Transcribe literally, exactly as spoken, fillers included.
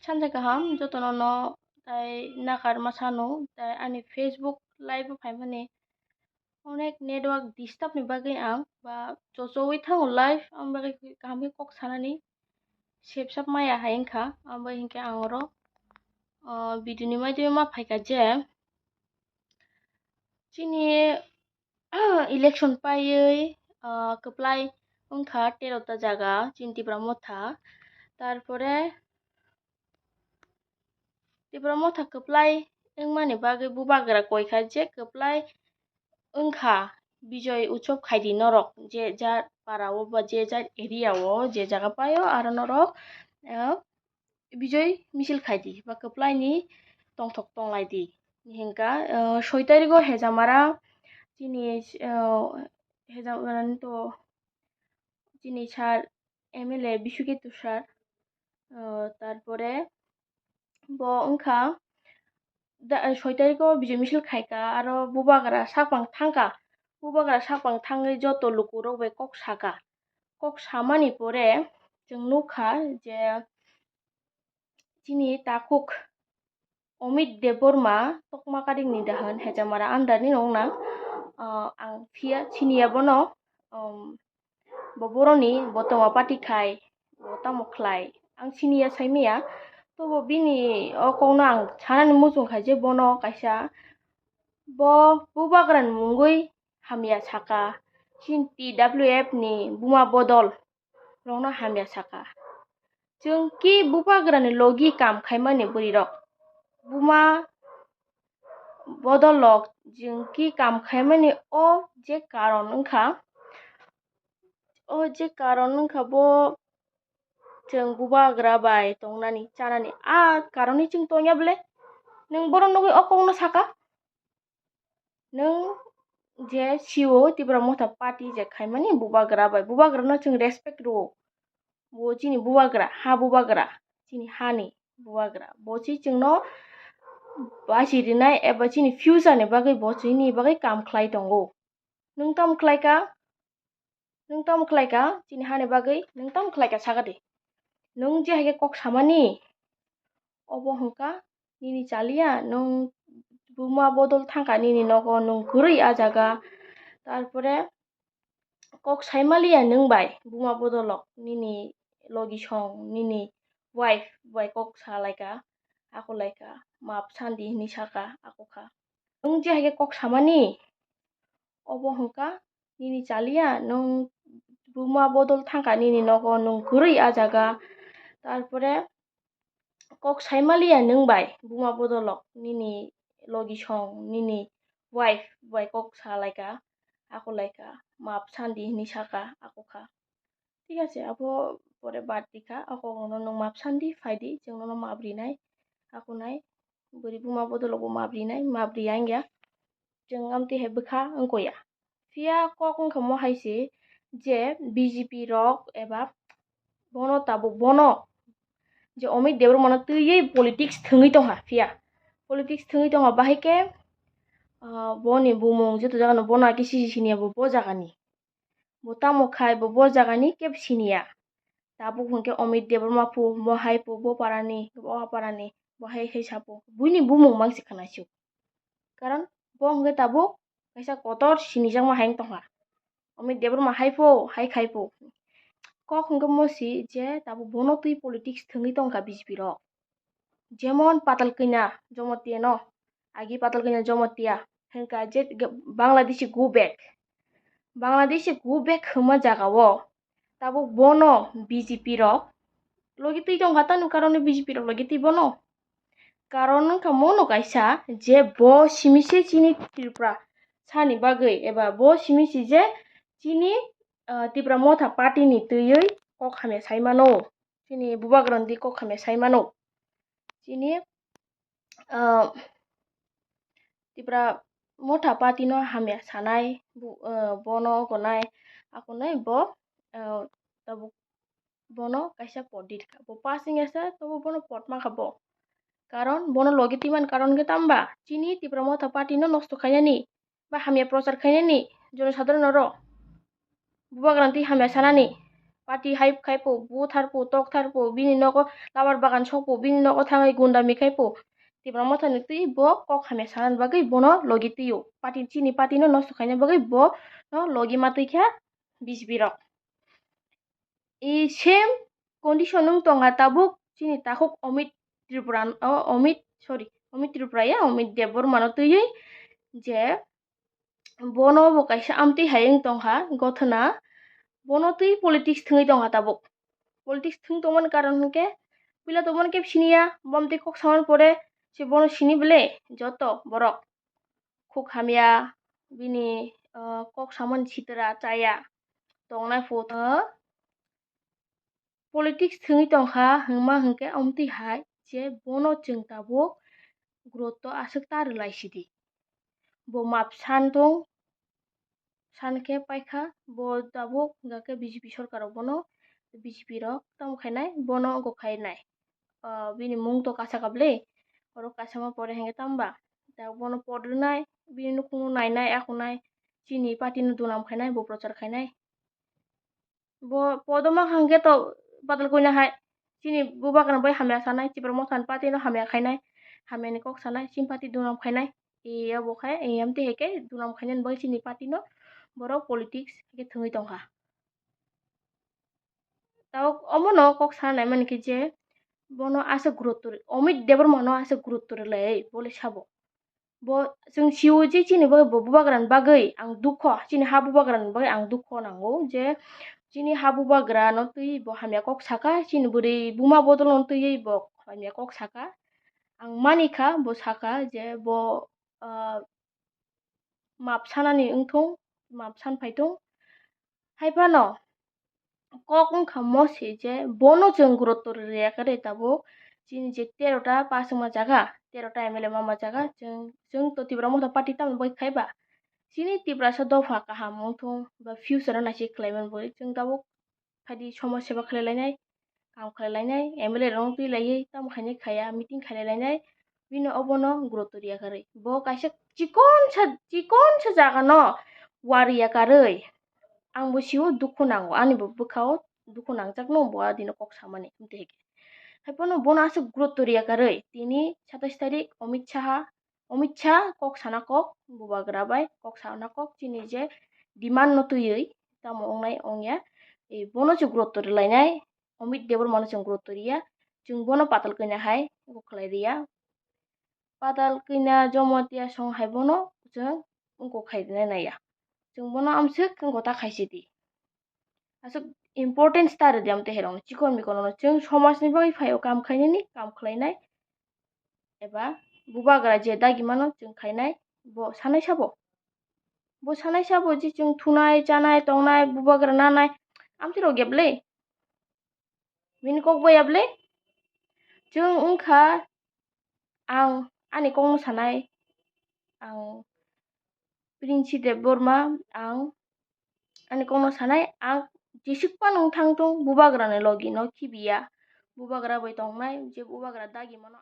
Sanjak kaham jotono no tai nakar ma sano tai ani Facebook live o phaimani onek network disturb ni bagwi ang ba chochowi thango live ang bagwi kaham khe kok sanani sepsap maya hai wngkha ang bai hinkhe ang oro video ni maidagwi ma phaikha je chini election paiwi kwplai wngkha tero ta jaga chini Tipra Motha. Tarpore Tipra Motha kwplai wngmani bagwi bubagra koikha je kwplai wngkha Bijoy Utsav khaidi norok je jar para o ba je jar area o je jaga paio aro norok Bijoy misil khaidi ba kwplai ni tongthok tonglaidi. Hinkha soi tariko Hejamara chini Hejamara ni to chini sir M L A Biswakito sir tarpore bo wngkha soi tariko Bijoy misil khaikha aro bubagra sakpang thangkha. Bubagra sakpang thangwi joto lukurok bai kok sakha. Kok samani pore chwng nukha je chini takhuk Amit Debbarma Tokma Kadikni dahan Hejamara under ni nongnang. Ang phiya siniya bono, bo boroni bo tongma party khai bo tamo khlai ang siniya saimaya. Tobo bini o kokno ang sanani muchung kha je bono kaisa bo bubagrani mungwi hamya saka, chini T W F ni buma bodol rokno hamya saka. Chwng ki bubagrani logi kam khaimani bwrwirok buma bodolrok chwng ki kam khaimani o je karon wngkha, o je karon wngkha bo chwng bubagra bai tongnani chanani a karoni chwng tongya bwle nwng bono nugwi o kokno saka. Nwng je C E O Tipra Motha Party je khaimani bubagra bai, bubagrano chwng respect rwo. Bo chini bubagra, ha bubagra, chini hani bubagra. Bo se chwngno basi rinai eba chini future ni bagwi bo chini bagwi kam khlai tongo. Nwng tamo khlai kha? Nwng tamo khlai kha chini hani bagwi? Nwng tamo khlai kha saka di? Nwng je hai khe kok samani, obo hwnkha nini chaliya, nwng buma bodol thangkha nini nogo, nwng kwrwi ah jaga. Tarpore kok saimaliya nwng bai buma bodolok nini logi song, nini wife bai kok salaikha, akolaikha, map sandi hinwi saka, akokha. Nwng je hai khe kok samani, obo hwnkha nini chaliya, nwng buma bodol thangkha nini nogo, nwng kwrwi ah jaga. Tarpore kok saimaliya nwng bai buma bodolok nini logi song, nini wife bai kok salaikha, akolaikha, map sandi hinwi saka, akokha. Thik ase, abo pore bad di kha, o kokno nwng map sandi, phai di, chwng nono map rinai, akonai, bwrwi buma bodolok bo map rinai, map ri yang ya. Chwng amtwi hai bwkha wngko ya. Phiya kok wngkha mo hai se je B J P rok eba bono tabuk bono je Amit Debbarma no twiwi politics thwngwi tongkha phiya. Politics thwngwi tongkha bahai khe, ah, boni bumung joto jagano bono ake sisi siniya bo, bo jagani. Bo tamo khai bo, bo jagani kebo siniya. Tabuk hwnkhe Amit Debbarma phu, bo hai phu, bo parani, bo a parani, bo hai khai sapo. Buini bumung mangsi khwnaisuk. Karon bo hwnkhe tabuk kaisa kotor sinijakma hai wng tongkha. Amit Debbarma hai phu, hai khai phu. Kok hwnkhe mo si je tabuk bono twi politics thwngwi tongkha B J P rok. Jemon Patal Kanya Jamatia no, agi Patal Kanya Jamatia hwnkha je Bangladeshi go back. Bangladeshi go back hwnma jaga o tabuk bono B J P rok logi twi tongkha tamo karone B J P rok logi twi bono. Karon wngkha mono kaisa je bo simi se chini Tripura sani bagwi eba bo simi se je chini, ah, Tipra Motha Party ni twiwi kok hamya sai mano. Chini bubagrani twi kok hamya sai mano. Chini, ah, Tipra Motha Party no hamya sanai, bu-, ah, bono gonai, akonai bo, ah, tabuk bono kaisa pot di kha. Bo pass wngya sa, tobo bono pot ma kha bo. Karon bono logi twi man karon khe tamba chini Tipra Motha Party no nosto khainani ba hamya prochar khainani jonosadharon oro bubagrani twi hamya sanani. party hai khai po, bu thar po, tok thar po, bini nogo labar bagan sok po, bini nogo thangwi gundami khai po. Tipra Mothani twi bo kok hamya sanani bagwi bono logi twi-o. Party, chini party no nosto khaina bagwi bono logi ma twi kha B J P rok. I same condition wng tongkha tabuk chini takhuk Amit Tripura, o, Amit, sorry, Amit Tripura ya, Amit Debbarma no twiwi je bono bo kaisa amtwi hai wng tongkha gothona, bono twi politics thwngwi tongkha tabuk. Politics thwng tongmani karon hwnkhe puila to bono kebo siniya, bo amtwi kok samani pore se bono sini bwle joto borok. Khuk hamya, bini, ah, kok samani sitra chaya tongnai pho tha. Politics thwngwi tongkha hwnkma hwnkhe amtwi hai je bono chwng tabuk gurutto aswk ta rwlai sidi. Bo map san tong, san khe paikha, bo tabuk hwnkha khe B J P sorkar rok bono, B J P rok tamo khainai, bono wngkok khainai. Ah, bini mung to kasaka bwle, oro kasama pore hwnkhe tamo ba, da bono pot rwnai, bini nukhungno nainai, akhunai, chini party no dunam khainai, bo prochar khainai. Bo podo mankha hwnkhe to badal koina hai. Chini bubagra bai hamya sanai, Tipra Motha ni party no hamya khainai, hamya ni kok sanai, chini party dunam khainai. E abo khai, e amtwi hai khe dunam khainani bagwi chini party no borok politics hai khe thwngwi tongkha. Tabuk omono kok sana nai mani khe je bono aswk gurutto rw-, Amit Debbarma no aswk gurutto rwlai bole sabo. Bo chwng sio je chini bagwi bo bubagrani bagwi ang dukho, chini ha bubagrani bagwi ang dukho nango je chini ha bubagrano twi bo hamya kok saka, chini bwrwi buma bodolno twiwi bo hamya kok saka. Ang manikha bo saka je bo, ah, map sanani wngthung, map san phaithung. Hai phano kok wngkha mo se je bono chwng gurutto rwya kwrwi tabuk chini je tero ta pass wngma jaga, tero ta M L A mama jaga, chwng, chwng to Tipra Motha party tamo bai khai ba? Chini Tiprasa dopha kaham wngthung ba future o naisik khlai mani bagwi chwng tabuk phaidi somaj seba khlai lainai, kam khlai lainai, M L A rok twi laiwi tamo khainai khaya, meeting khlai lainai, bini obono gurutto rwya kwrwi. Bo kaisa chikonsa, chikonsa jaga no wariya kwrwi. Ang bo sio dukhu nango, ani bo bwkha o dukhu nangjak no bo a dino kok samani, amtwi hai khe. Hai phano bono aswk gurutto rwya kwrwi, tini satais tarik Amit Saha, Amit Shah kok sana kok, bubagra bai kok sana kok, chini je demand no twiwi tamo wngnai wngya, e, bono se gurutto rwlainai, Amit Debbarma no chwng gurutto rwya, chwng bono patal kanya hai wngkok khlai rwya. Patal kanya Jomotia song hai bono chwng wngkok khai rwnai naiya. Chwng bono amswk wngkok ta khai sidi. Aswk importance ta rwdi amtwi hai rokno, chikon mikon rokno. Chwng somajni bagwi phaio kam khainani, kam khlainai, eba bubagra je dagi mano chwng khainai, bo sanai sabo. Bo sanai sabo je chwng thunai, chanai, tongnai, bubagra nanai, amtwi rok ya bwle? Bini kok bo ya bwle? Chwng wngkha, ang ani kokno sanai, ang Prince Debbarma, ang ani kokno sanai, ang jesuk phano wng thang thung, bubagrani logi no khibiya, bubagra bai tongnai, je bubagra dagi mano.